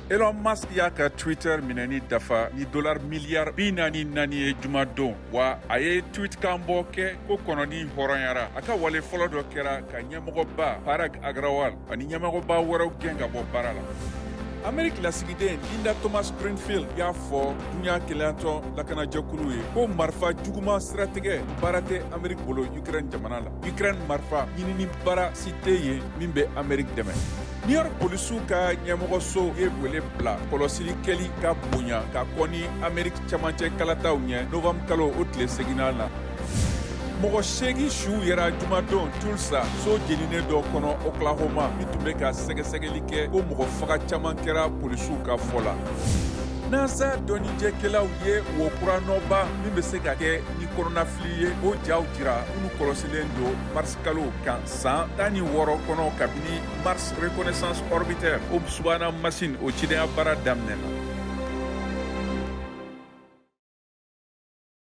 Elon Musk y'a ka Twitter minɛni dafa ni dollar miliyari 44 ye jumadon, wa a ye tweet kan bɔ kɛ ko kɔnɔni hɔrɔnyara. A ka wale fɔlɔ dɔ kɛra ka ɲɛmɔgɔba Parag Agrawal ani ɲɛmɔgɔba wɛrɛw gɛn ka bɔ baara la. Ameriki lasigiden Linda Thomas Greenfield y'a fɔ duɲa kelenyatɔn lakanajɛkulu ye ko marifa juguman siratigɛ baara tɛ Ameriki bolo Ukraine jamana la. Ukraine marifa ɲinini baara si tɛ yen min bɛ Ameriki dɛmɛ. New York polisiw ka ɲɛmɔgɔso ye wele bila kɔlɔsili kɛli ka bonya ka kɔn ni Ameriki camancɛ kalataw ɲɛ novembre kalo o tile seginnan na. Mɔgɔ 8 suw yera jumadon Tulsa so jeninen dɔ kɔnɔ Oklahoma, min tun bɛ ka sɛgɛsɛgɛli kɛ ko mɔgɔ faga caman kɛra polisiw ka fɔ la. NASA dɔnnijɛkɛlaw ye wo kura nɔba min bɛ se ka kɛ ni kɔnɔnafili ye, o jaw jira minnu kɔlɔsilen don mars kalo kan san 16 kɔnɔ kabini Mars Reconnaissance Orbiter, o subahana masin, o cidenya baara daminɛna.